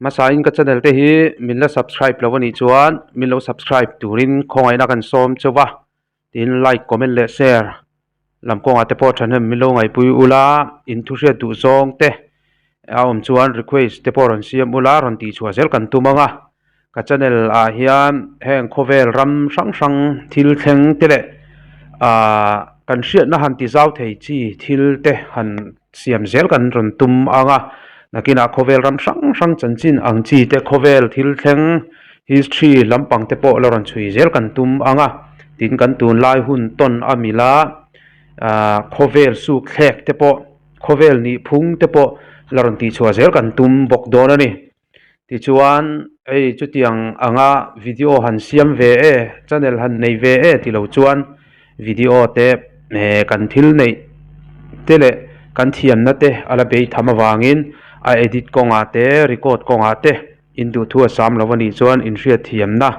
Hmasain ka channel te hi min la subscribe lo anih chuan min lo subscribe turin khawngaihna kan sawm chauh a, tin like, comment leh share lam kawngah te pawh thahnem min lo ngaihpui ula, in thu hriat duh zawng te a awm chuan request te pawh rawn siam ula rawn tih chhuah zel kan tum ang a, ka channel ah hian heng khawvel ram hrang hrang thil thleng te leh ahh kan hriatna han ti zau thei chi thil te han siam zel kan rawn tum ang a, nakinah khawvel ram hrang hrang chanchin ang chi te khawvel thil thleng history lampang te pawh la rawn chhui zel kan tum ang a, tin kan tunlai hun tawn a mila ahh khawvel suk thlek te pawh khawvel nih phung te pawh la rawn tihchhuah zel kan tum bawk dawn a ni. Tichuan hei chutiang anga video han siam ve e channel han nei ve e tilo chuan video te eh kan thil neih te leh kan thiamna te a la bei tham avangin a edit kawngah te record kawngah te in duhthu a sam lo anih chuan inhriat thiamna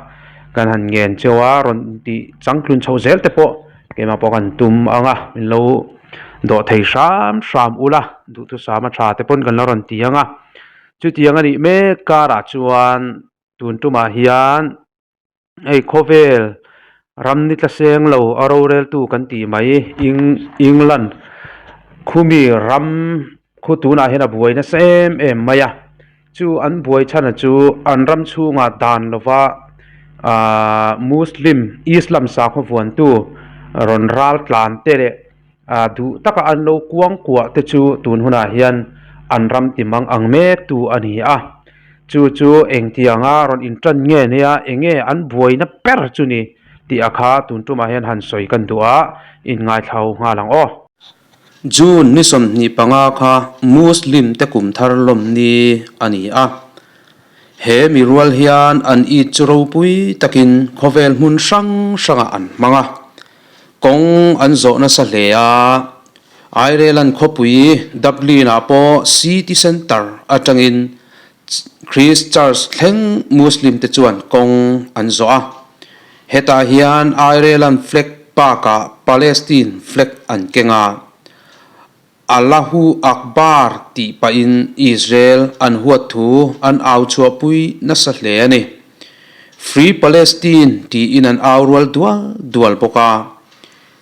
kan han ngen cheu a rawn tih changtlun chho zel te pawh keimah pawh kan tum ang a min lo dawh thei hram hram ula duhthusam a tha te pawn kan la rawn ti ang a. Chutiang a nih mek karah chuan tun tumah hian hei khawvel ram ni tla seng lo a roreltu kan tih mai Eng England khumi ram khu tunah hian a buai nasa em em mai a, chu an buai chhan chu an ram chhungah dan lova ahh Muslim Islam sakhaw vuantu rawn ral tlan te leh Ah duh taka an lo kuang kuah te chu tun hunah hian an ram ti mang ang mek tu a ni a. Chu chu engtianga rawn intan nge nia enge an buaina ber chu ni tih a kha tun tumah hian han sawi kan duh a, inngaithlau nghal ang aw. June ni 25 kha Muslim te kum thar lawm ni a ni a. He mi rual hian an it chu ropui takin khawvel hmun hrang hrangah an hmang a. Kawng an zawh nasa hle a, Ireland khawpui Dublin-ah pawh city centre atangin Christchurch thleng Muslim te chuan kawng an zawh a. Hetah hian Ireland flag bakah Palestine flag an keng a, Allahu Akbar tih pahin Israel an huat thu an au chhuahpui nasa hle a ni. Free Palestine tiin an au rual dual dual bawk a.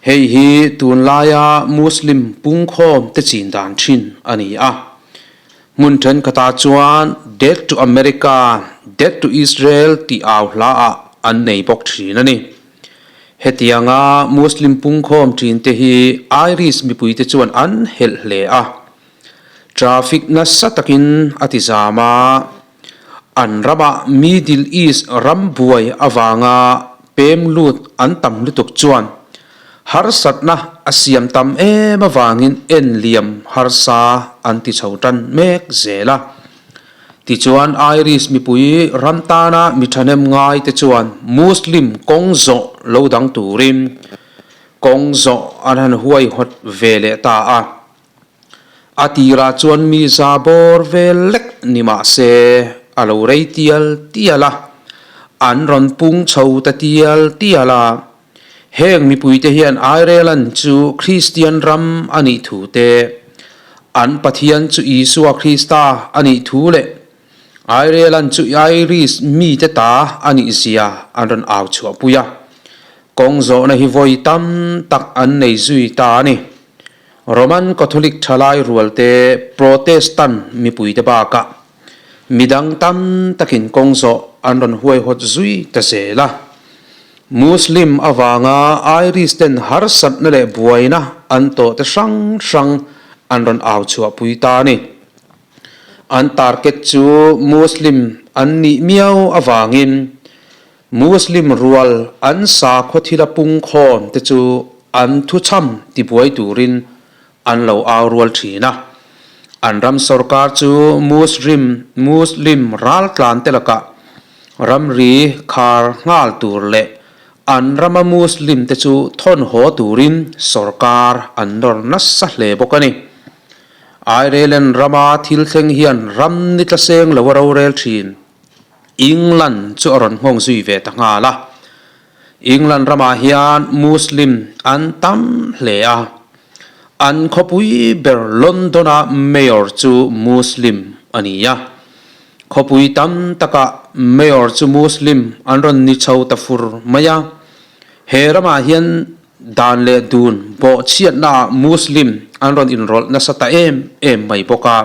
Hei hi tunlaia Muslim pungkhawm te chin dan thin a ni a. Hmun thenkhatah chuan Death to America, Death to Israel tih au hlaah an nei bawk thin a ni. Hetianga Muslim pungkhawm ṭinte hi Irish mipuite chuan an helh hle a, traffic nasa takin a ti zam a, an ramah Middle East ram buai avanga pem lut an tam lutuk chuan harsatna a siam tam em avangin en liam harsa an ti chho tan mek zel a. Tichuan Irish mipui ram tana mi thahnem ngai te chuan Muslim kawng zawh lo dang turin kawng zawh an han huaihawt ve leh ta a. A tirah chuan mi za bawr vel lek ni mah se a lo rei tial tial a, an rawn pung chho ta tial tial a. Heng mipuite hian Ireland chu Kristian ram a nih thu te, an Pathian chu Isua Krista a nih thu leh Ireland chu Irish mite ta a nih zia an rawn au chhuahpui a. Kawng zawhna hi vawi tam tak an nei zui ta a ni. Roman Catholic thalai rualte Protestant mipuite bakah Midang tam takin kawng zawh an rawn huaihawt zui ta zel a. Muslim avanga Irish ten harsatna leh buaina an tawh te hrang hrang an rawn au chhuahpui ta a ni. An target chu Muslim an nih miau avangin Muslim rual an sakhaw thila pungkhawm te chu an thuchham tibuai turin An lo au rual thin a. An ram sorkar chu Muslim Muslim raltlan te lakah ramri khar nghal tur leh an rama Muslim te chu thawn haw turin sorkar an nawr nasa hle bawk a ni. Ireland rama thil thleng hian ram ni tla seng lo a rorel thin. England chu a rawn nghawng zui ve ta nghal a. England ramah hian Muslim an tam hle a, an khawpui ber London-a mayor chu Muslim a ni a. Khawpui tam takah Mayor chu Muslim an rawn ni chho ta fur mai a. He ramah hian dan leh dun bawhchhiatnaah Muslim an rawn inrawlh nasa ta em em mai bawk a.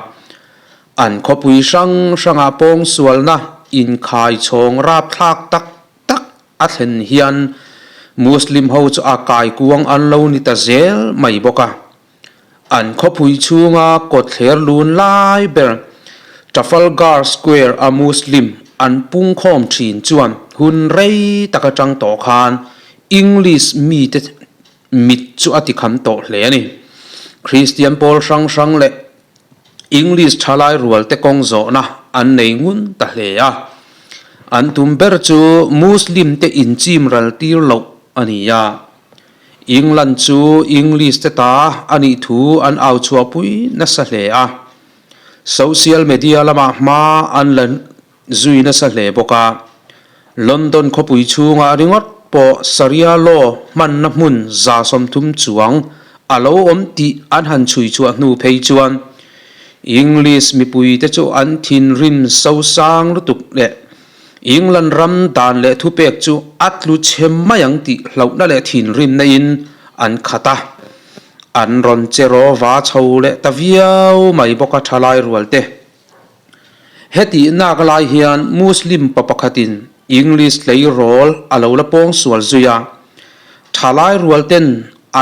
An khawpui hrang hrangah pawngsualna inkhai chhawng rapthlak tak tak a thlen hian Muslim ho chu a kaikuang an lo ni ta zel mai bawk a. An khawpui chhunga kawtthler lun lai ber Trafalgar Square a Muslim an pungkhawm thin chuan hun rei tak atang tawh khan English mite mit chu a tikham tawh hle a ni. Kristian pawl hrang hrang leh English thalai rualte kawng zawhna an nei ngun ta hle a. An tum ber chu Muslim te inchim ral tir loh a ni a. England chu English te ta a nih thu an au chhuahpui nasa hle a. Social media lamah hma an la zui nasa hle bawk a. London khawpui chhungah ringawt pawh Sharia law hmanna hmun 30 chuang a lo awm tih an han chhui chhuah hnu phei chuan English mipuite chu an thinrim sosang lutuk leh England ram dan leh thupek chu a tlu chhe mai ang tih hlauhna leh thinrimna in an khat a, an rawn che raw va chho leh ta viau mai bawk a thalai rual te. Hetih nak lai hian Muslim pa pakhatin English tleirawl a lo la pawng sual zui a, thalai rual ten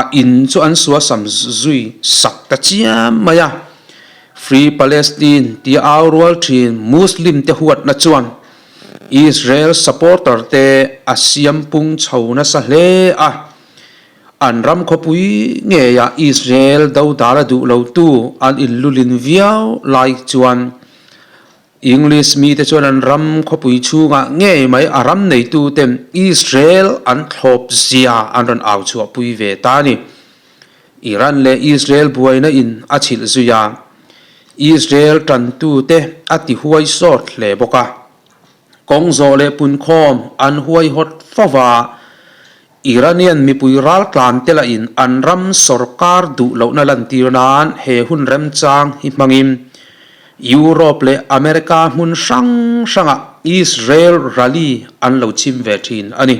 a in chu an suasam zui sak ta chiam mai a. Free Palestine tia au rual thin Muslim te huatna chuan Israel supporter te a siam pung chho nasa hle a, an ram khawpui ngeiah Israel dodal a duh lotu an inlulin viau lai chuan English mite chuan an ram khawpui chhungah ngei mai a ram neituten Israel an thlawp zia an rawn au chhuahpui ve ta a ni. Iran leh Israel buaina in a chhilh zui a, Israel tantute a ti huai sawt hle bawk a. Kawng zawh leh punkhawm an huaihawt fo va, Iranian mipui raltlan te lahin an ram sorkar duh lohna lantir nan he hun remchang hi hmangin Europe leh America hmun hrang hrangah Israel rally an lo chim ve thin a ni.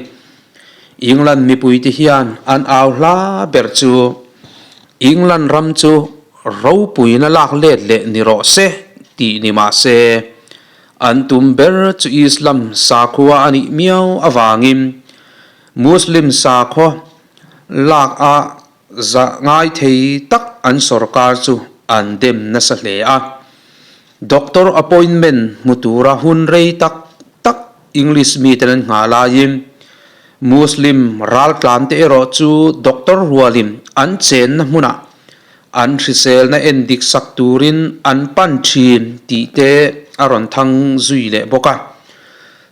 England mipuite hian an au hla ber chu England ram chu ropuina lak let leh ni rawh se tih ni mah se, an tum ber chu Islam sakhua a nih miau avangin Muslim sakhaw lak a zah ngai thei tak an sorkar chu an dem nasa hle a. Doctor appointment hmu tura hun rei tak tak English miten an nghah laiin Muslim raltlante erawh chu doctor rualin an chenna hmunah an hriselna en dik sak turin an pan thin tih te a rawn thang zui leh bawk a.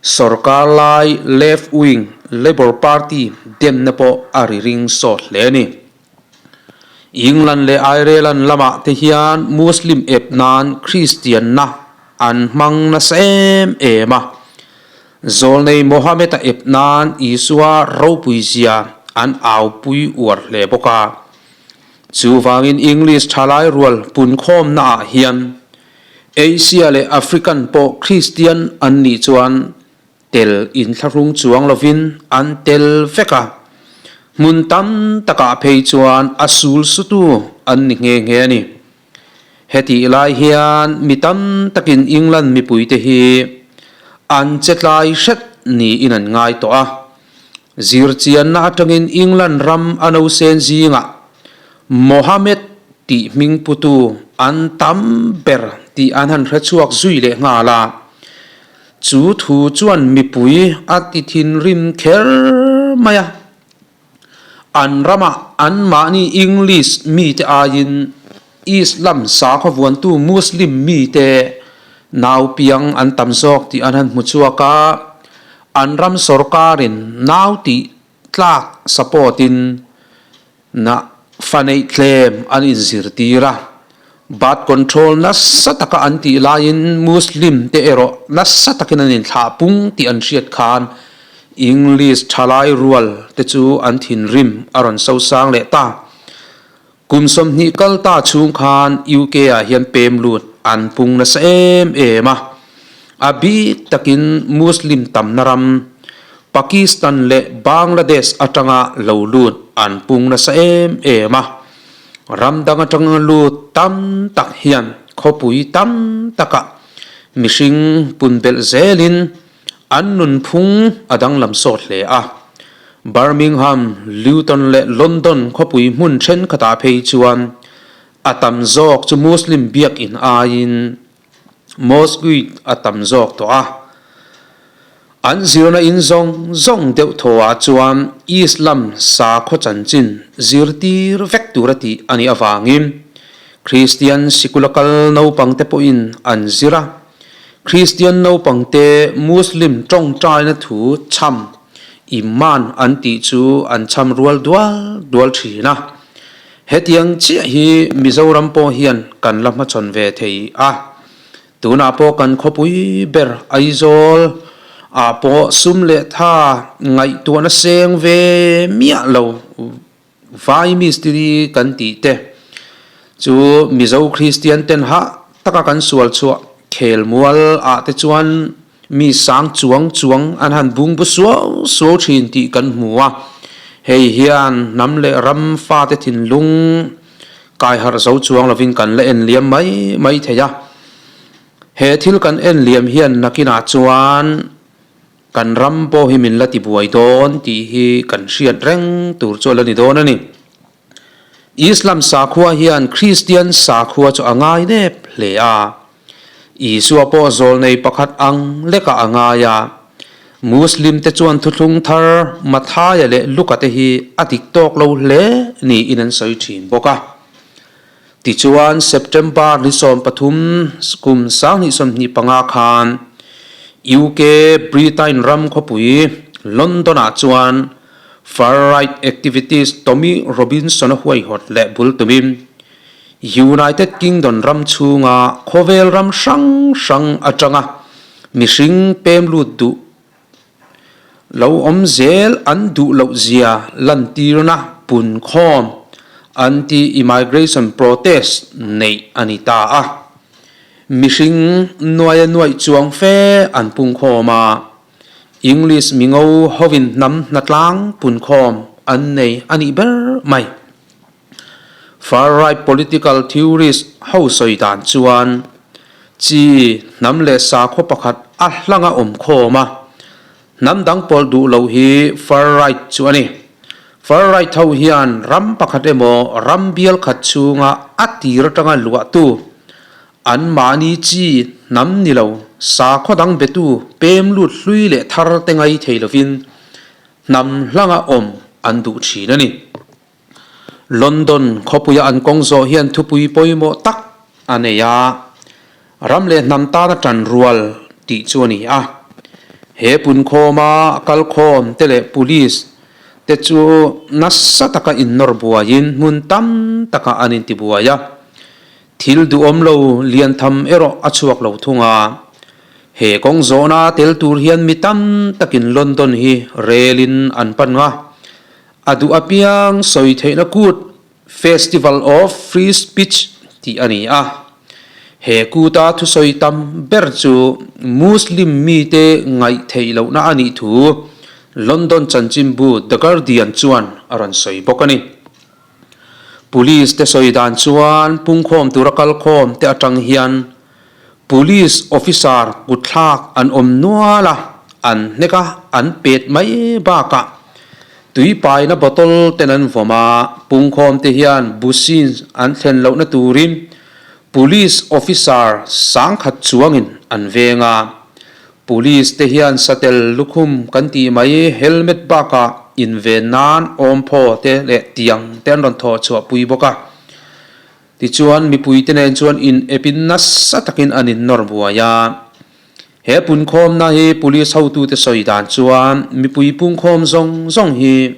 Sorkar lai left wing Labour Party demna pawh a ri ring sawt hle a ni. England leh Ireland lamah te hian Muslim ep nan Kristianna an hmang nasa em em a. Zawlnei Mohammed-a ep nan Isua ropui zia an aupui uar hle bawk a. Chuvangin English thalai rual punkhawmnaah hian Asia leh African pawh Kristian an nih chuan Tel inthlahrung chuang lovin an tel vek a, hmun tam takah phei chuan a sul sutu an ni nghe nghe a ni. Hetih lai hian mi tam takin England mipuite hi an che tlai hret niin an ngai tawh a. Zirchianna atangin England ram a nosen zingah Mohammed tih hming putu an tam ber tih an han hrechhuak zui leh nghal a. Chu thu chuan mipui a ti thinrim kher mai a, an ramah anmahni English mite aiin Islam sakhaw vuantu Muslim mite naupiang an tam zawk tih an han hmu chhuak a, an ram sorkarin nau tih tlak support in Na fa neih tlem an inzirtir a, birth control nasa taka an tih laiin Muslim te erawh nasa takin an inthlah pung tih an hriat khan English thalai rual te chu an thinrim a rawn sosang leh ta. Kum 20 kal ta chhung khan UK ah hian pem lut an pung nasa em em a. A bik takin Muslim tamna ram Pakistan leh Bangladesh atanga lo lut an pung nasa em em a. Ram dang atanga lut tam tak hian khawpui tam takah mihring pun belh zelin an nunphung a danglam sawt hle a. Birmingham, Luton leh London khawpui hmun thenkhatah phei chuan a tam zawk chu Muslim biakinn aiin Mosque a tam zawk tawh a. An zirna in zawng zawng deuh thawhah chuan Islam sakhaw chanchin zirtir vek tura tih a nih avangin Kristian sikula kal naupangte pawhin an zir a. Kristian naupangte Muslim tawngtaina thu chham Iman an tih chu an chham rual dual dual thin a. Hetiang chiah hi Mizoram pawh hian kan la hmachhawn ve thei a. Tunah pawh kan khawpui ber Aizawl ah pawh sum leh tha ngaihtuahna seng ve miah lo Vai mistiri kan tih te chu Mizo Kristian ten hah taka kan sual chhuah khelmual ah te chuan Mi sang chuang chuang an han bung bu suau suau thin tih kan hmu a, hei hian hnam leh ram fate thinlung kai harh zo chuang lovin kan la en liam mai mai thei a. He thil kan en liam hian nakinah chuan kan ram pawh hi min la ti buai dawn tih hi kan hriat reng tur chu a la ni dawn a ni. Islam sakhua hian Kristian sakhua chu a ngai nep hle a. Isua pawh zawlnei pakhat ang lekah a ngai a. Muslim te chuan thuthlung thar Mathaia leh Luka te hi a dik tawk lo hle niin an sawi thin bawk a. Tichuan September ni 13 kum 2025 khan UK Britain ram khawpui London ah chuan far-right activist Tommy Robinson-a huaihawt leh bul tumin United Kingdom ram chhunga khawvel ram hrang hrang atanga mihring pem lut duh lo awm zel an duh loh zia lantirna punkhawm anti-immigration protest neih a ni ta a. Mihring nuaia nuaih chuang fe an pungkhawm a, English mingo hovin hnam hnatlang punkhawm an nei a nih ber mai. Far-right political theorist ho sawi dan chuan chi hnam leh sakhaw pakhat a hlanga awm khawm a, hnam dang pawl duh loh hi far-right chu a ni. Far-right ho hian ram pakhat emaw ram bial khat chhunga a tir atanga luahtu, anmahni chi hnam ni lo sakhaw dang betu pem lut hlui leh thar te ngai thei lovin hnam hlanga awm an duh thin a ni. London khawpuia an kawng zawh hian thupui pawimawh tak a nei a, ram leh hnam tana tan rual tih chu a ni a. He punkhawma kalkhawm te leh police te chu nasa taka innawr buaiin hmun tam takah an intibuai a, thil duhawm lo lian tham erawh a chhuak lo thung a. He kawng zawhna tel tur hian mi tam takin London hi relin an pan nga. A duh apiang sawi theihna kut Festival of Free Speech tih a ni a. He kuta thusawi tam ber chu Muslim mite ngaih theih lohna a nih thu London chanchinbu The Guardian chuan a rawn sawi bawk a ni. Police te sawi dan chuan pungkhawm tura kalkhawm te atang hian Police officer kutthlak an awm nual a, an hnek a, an pet mai bakah tui paina bottle ten an vawm a, pungkhawm te hian busin an thlen lohna turin Police officer sangkhat chuangin an veng a. Police te hian satel lukhum kan tih mai helmet bakah inven nan awmphaw te leh tiang te an rawn thawh chhuah pui bawk a. Tichuan, mipuite nen chuan in epin nasa takin an innawr buai a. He punkhawmna hi police hotute sawi dan chuan mipui pungkhawm zawng zawng hi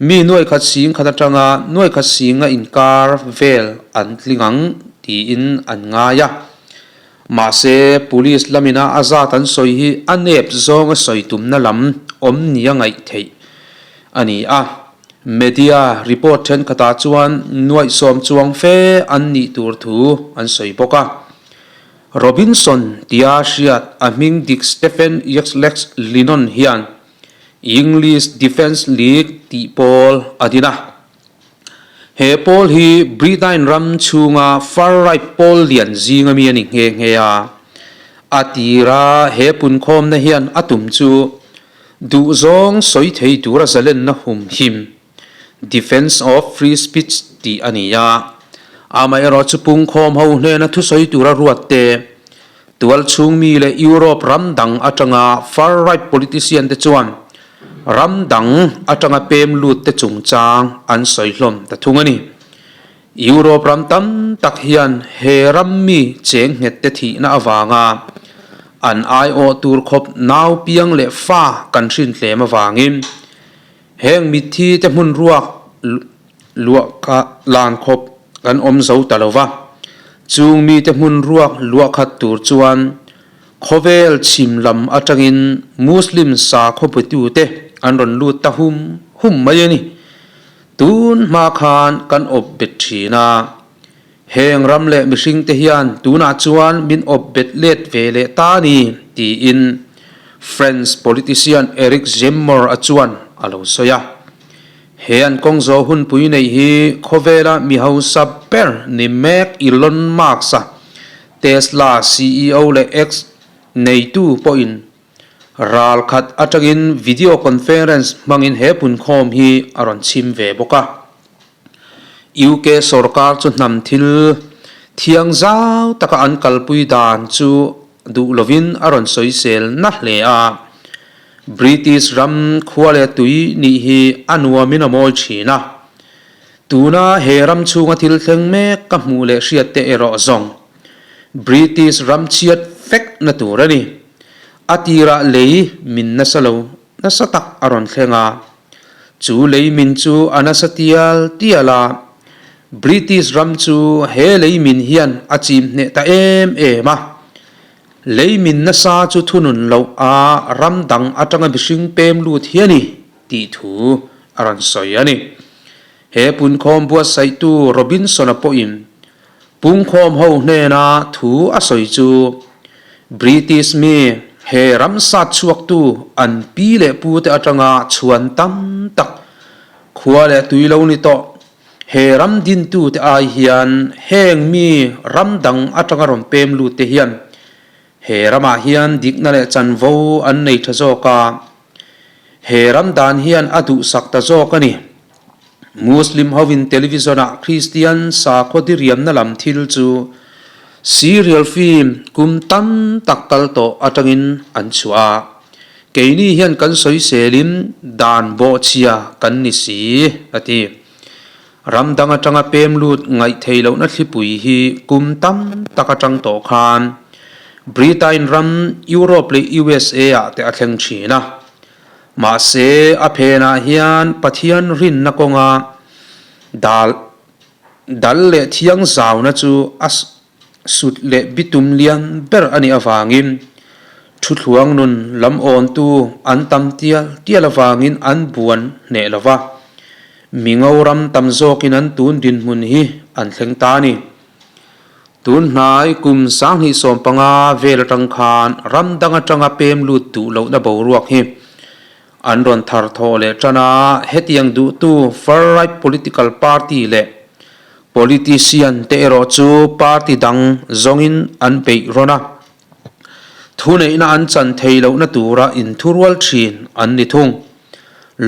mi nuai khat sing khat atanga nuai khat singa inkar vel an tling ang tiin an ngai a. Mahse, police lamina a zat an sawi hi a nep zawnga sawi tumna lam awm nia ngaih theih a ni a. Media report thenkhatah chuan nuaihsawm chuang fe an nih tur thu an sawi bawk a. Robinson tia hriat a hming dik Stephen Yxlex Linon hian English Defence League tih pawl a din a. He pawl hi Britain ram chhunga far-right pawl lian zinga mi a ni nghe nghe a. A tira he punkhawmna hian a tum chu duhzawng sawi thei tura zalenna humhim, Defence of Free Speech, tih a ni a. Amaherawh chu pungkhawm ho hnena thusawi tura ruat te, tualchhung mi leh Europe ram dang atanga far-right politician te chuan Ram dang atanga pem lut te chungchang an sawi hlawm ta thung a ni. Europe ram tam tak hian he ram mi cheng nghet te thihna avanga an aiawh tur khawp nau piang leh fa kan hrin tlem avangin heng mitthi te hmun ruak luah kha lan khawp kan awm zo ta lo va. Chung mite hmun ruak luah khat tur chuan Khawvel chhim lam atangin Muslim sakhaw betute an rawn lut ta hum hum mai a ni. Tun hma khan kan awp bet thin a. Heng ram leh mihringte hian tunah chuan min awp bet let ve leh ta a ni, tiin French politician Eric Zemmour a chuan a lo sawi a. He an kawng zawh hunpui neih hi khawvela mi hausa ber ni mek Elon Musk-a Tesla ceo leh X neitu pawhin ral khat atangin video conference hmangin he punkhawm hi a rawn chhim ve bawk a. UK sorkar chu hnam thil thiang zau taka an kalpui dan chu duh lovin a rawn sawisel na hle a. British ram khua leh tui nih hi a nuamin a mawi thin a. Tuna he ram chhunga thil thleng mek ka hmuh leh hriat te erawh zawng British ram chhiat vek na tur a ni. A tirah lei min nasa lo nasa tak a rawn thleng a, chu lei min chu a nasa tial tial a, British ram chu he lei min hian a chim hneh ta em em a. Lei min nasa chu thunun loh a ram dang atanga mihring pem lut hi a ni. Tih thu a rawn sawi a ni. He punkhawm buatsaihtu Robinson-a pawhin pungkhawm ho hnena thu a sawi chu British mi he ram sat chhuaktu an pi leh pute atanga chhuan tam tak khua leh tui lo ni tawh he ram dintute ai hian heng mi ram dang atanga rawn pem lut te hian he ramah hian dikna leh chanvo an nei tha zawk a. He ram dan hian a duhsak ta zawk a ni. Muslim hovin television-ah Kristian sakhaw diriamna lam thil chu serial film kum tam tak kal tawh atangin an chhuah a. Keini hian kan sawiselin dan bawhchhia kan ni si, a ti. Ram dang atanga pem lut ngaih theih lohna thlipui hi kum tam tak atang tawh khan Britain ram, Europe leh USA ah te a thleng thin a. Mahse, a phenah hian Pathian rinna kawnga dal dal leh thiang zauna chu a sut leh bitum lian ber a nih avangin thuthluang nun lam awntu an tam tial tial avangin an buan hneh lo va, mi ngoram tam zawkin an tun dinhmun hi an thleng ta a ni. Tun hnai kum 2015 vel atang khan ram dang atanga pem lut duh lohna boruak hi an rawn thar thawh leh tan a, hetiang duhtu far-right political party leh Politician te erawh chu party dang zawngin an peih rawn a, thuneihna an chan thei lohna tura inthurual thin an ni thung.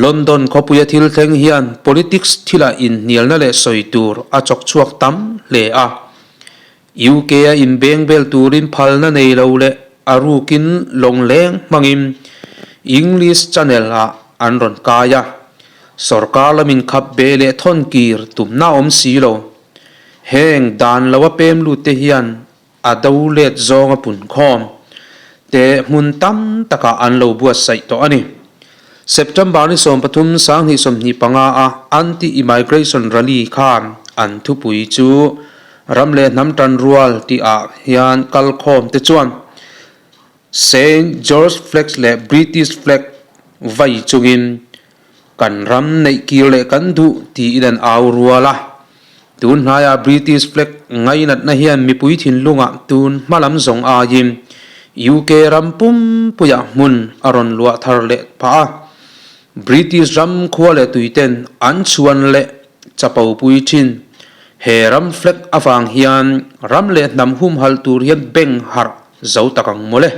London khawpuia thil thleng hian politics thilah inhnialna leh sawi tur a chawk chhuak tam hle a. UK-a inbeng bel turin phalna nei lo leh a rukin lawngleng hmangin English Channel-ah an rawn kai a. Sorkar lamin khap be leh thawn kir tumna awm si lo. Heng dan loa pem lut te hian a do let zawnga punkhawm te hmun tam takah an lo buatsaih tawh a ni. September ni 13 2025 a Anti-Immigration Rally khan an thupui chu Ram leh Hnam Tanrual tih ah hian kalkhawm te chuan Saint George Flag leh British Flag vai chungin kan ram neih kir leh kan duh tiin an au rual a. Tun hnaiah British flag ngainatna hian mipui thinlungah tun hma lam zawng aiin UK ram pumpuiah hmun a rawn luah thar leh phah a. British ram khua leh tuiten an chhuan leh chapo pui thin. He ram flag avang hian ram leh hnam humhalh tur hian beng harh zo tak ang mawle.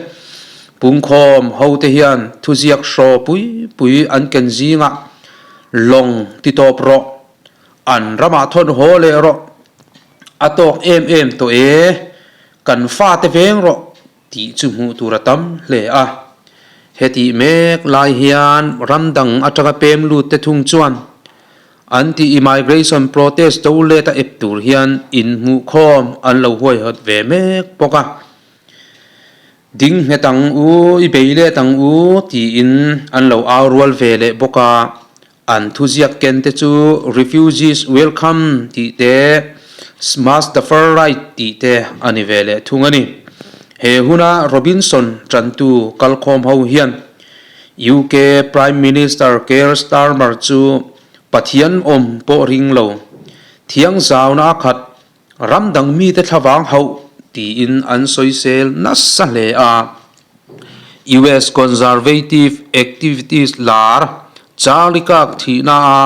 Pungkhawm hote hian thuziak hraw pui pui an ken zingah lawng ti tawp rawh. An ramah thawn haw leh rawh. A tawk em em tawh e, kan fate veng rawh tih chu hmuh tur a tam hle a. Hetih mek lai hian ram dang atanga pem lut te thung chuan anti-immigration protest do let a ep tur hian inhmuhkhawm an lo huaihawt ve mek bawk a. Ding nghet ang u, i bei let ang u tiin an lo au rual ve leh bawk a, an thuziak ken te chu Refugees Welcome tih te, Smash the Far Right tih te a ni ve leh thung a ni. He huna Robinson tantu kalkhawm ho hian UK Prime Minister Keir Starmer chu Pathian awm pawh ring lo, thiangzauna a khat Ram dang mite thlavang hauh tiin an sawisel nasa hle a. US Conservative activist lar Charlie Kirk thihna a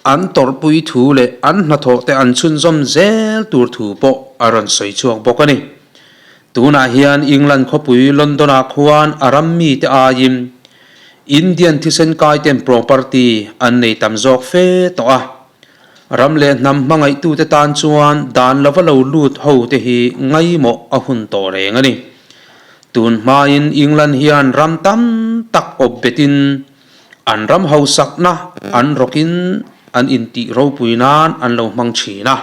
an tawrhpui thu leh an hnathawh te an chhunzawm zel tur thu pawh a rawn sawi chhuak bawk a ni. Tunah hian England khawpui London ah khuan a ram mite aiin Indian thisen kaiten property an nei tam zawk fe tawh a. Ram leh hnam hmangaihtute tan chuan dan lova lo lut ho te hi ngaimawh a hun tawh reng a ni. Tun hmain England hian ram tam tak awp betin an ram hausakna an rawkin an intih ropui nan an lo hmang thin a.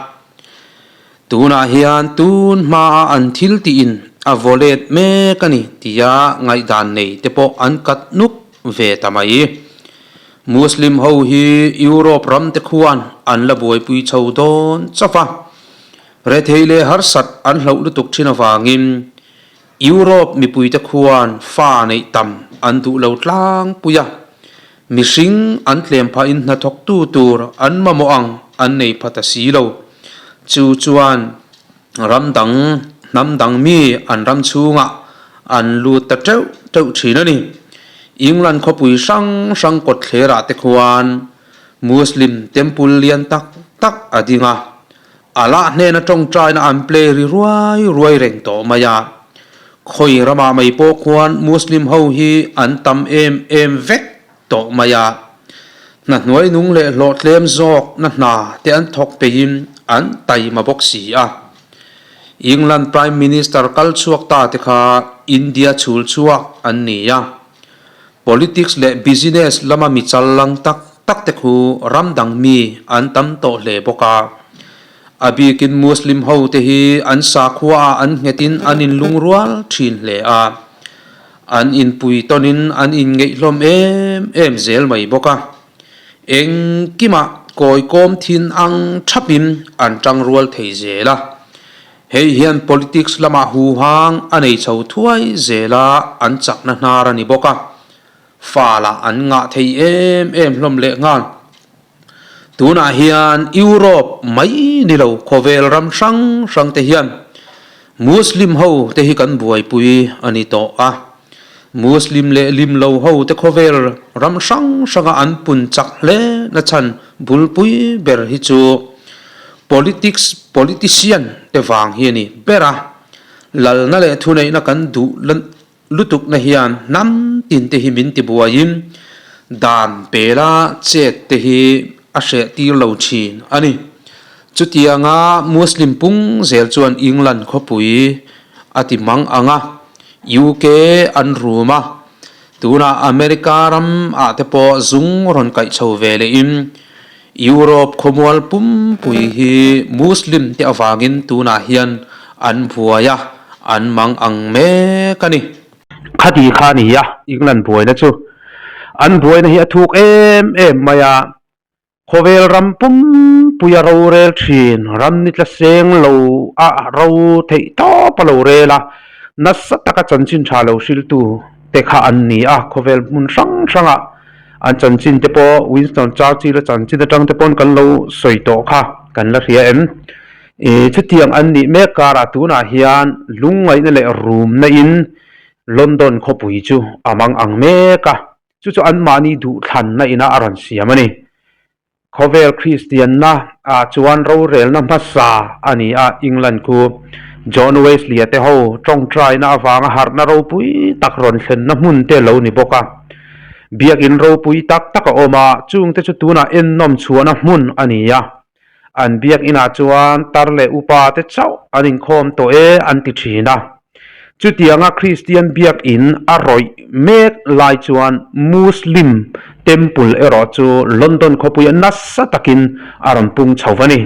Tunah hian tun hmaa an thil tiin a vaw let mek a ni tia ngaihdan nei te pawh an kat nuk ve ta mai. Muslim ho hi Europe ram te khuan an la buaipui chho dawn chauh a, rethei leh harsat an hlauh lutuk thin avangin Europe mipui te khuan fa neih tam an duh lo tlangpui a, mihring an tlem phahin hnathawktu tur an mamawh ang an nei pha ta si lo. Chu chuan ram dang, hnam dang mi an ram chhungah an lut ta teuh teuh thin a ni. England khawpui hrang hrang kawtthlerah te khuan Muslim temple lian tak tak a ding a, Allah hnena tawngtaina an play ri ruai ruai reng tawh mai a. Khawi ramah mai pawh khuan Muslim ho hi an tam em em vek tawh mai a. Hna hnuai nung leh hlawhtlem zawk na hna te an thawk peihin an taima bawk si a. England Prime Minister kal chhuak ta te kha India chhul chhuak an ni a. Politics leh business lama mi chal lang tak tak te khu ram dang mi an tam tawh hle bawk a. A bikin Muslim ho te hi an sakhua ah an nghetin an inlungrual thin hle a. An inpui tawnin an inngeih hlawm em em zel mai bawk a. Engkimah kawikawm thin ang thapin an tangrual thei zel a. Hei hian politics lamah huhang a nei chho thuai zel a, an chakna hnar a ni bawk a, fal ah an ngah thei em em hlawm leh nghal. Tunah hian Europe mai ni lo khawvel ram hrang hrang te hian Muslim ho te hi kan buaipui a ni tawh a, Muslim leh lim lo ho te khawvel ram hrang hranga an pun chak hle na chhan bulpui ber hi chu politics politician te vang hi a ni ber a, lalna leh thuneihna kan duh lutukna hian hnam tin te hi min tibuaiin dan pela chet te hi a hreh tir lo thin a ni. Chutianga Muslim pung zel chuan England khawpui a ti mang ang a. UK an rum a, tunah America ram ah te pawh zung rawn kaih chho ve leh in Europe khawmual pumpui hi Muslim te avangin tunah hian an buai a, an mang ang mek a ni. Khati kha a ni a, England buaina chu an buaina hi a thuk em em mai a. Khawvel ram pumpuia rorel thin, ram ni tla seng lo a ro theih tawp a lo rel a, nasa taka chanchin tha lo hriltu te kha an ni a, khawvel hmun hrang hrangah an chanchin te pawh Winston Churchill a chanchin atang te pawn kan lo sawi tawh kha. kan la hria em? Ih chutiang an nih mek karah tunah hian lungngaihna leh rumna in London khawpui chu a mang ang mek a, chu chu anmahni duhthlanna ina a rawn siam a ni. Khawvel Kristianna ah chuan rorelna hmasa a ni a, England khu John Wesley-a te ho tawngtaina avanga harhna ropui tak rawn thlenna hmun te lo ni bawk a. Biakin ropui tak tak a awm a, chungte chu tunah ennawm chhuahna hmun a ni a. An biakinah chuan tar leh upa te chauh an inkhawm tawh e an ti thin a. Chutianga Kristian biakin a rawih mek lai chuan Muslim temple erawh chu London khawpuia nasa takin a rawn pung chho va ni.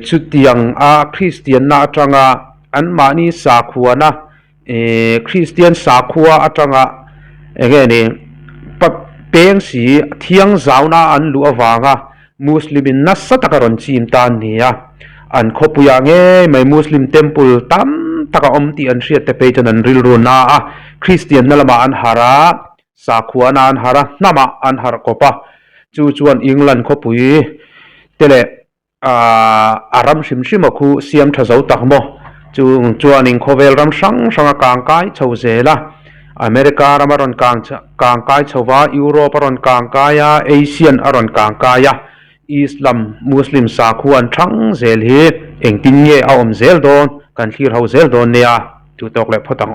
Chutianga Kristianna atanga anmahni sakhuana Kristian sakhua atanga eng nge ni peng si thiang zauna an luh avanga Muslim in nasa taka rawn chim ta an ni a, an khawpuiah ngei mai Muslim temple tam tak a awm tih an hriat te phei chuan an rilru na a, Kristian na lamah an harh a, sakhua na an harh a, hnamah an harh kawp a, chu chuan England khawpui te leh a ram hrim hrim a khu siam tha zo tak maw? Chung chuanin khawvel ram hrang hrang a kang kai chho zel a, America ram a rawn kang kang kai chho va, Europe a rawn kang kai a, Asian a rawn kang kai a, Islam, Muslim sakhua an thang zel hi engtin nge a awm zel dawn kan thlir ho zel dawn nia, chu tawk leh phawt ang.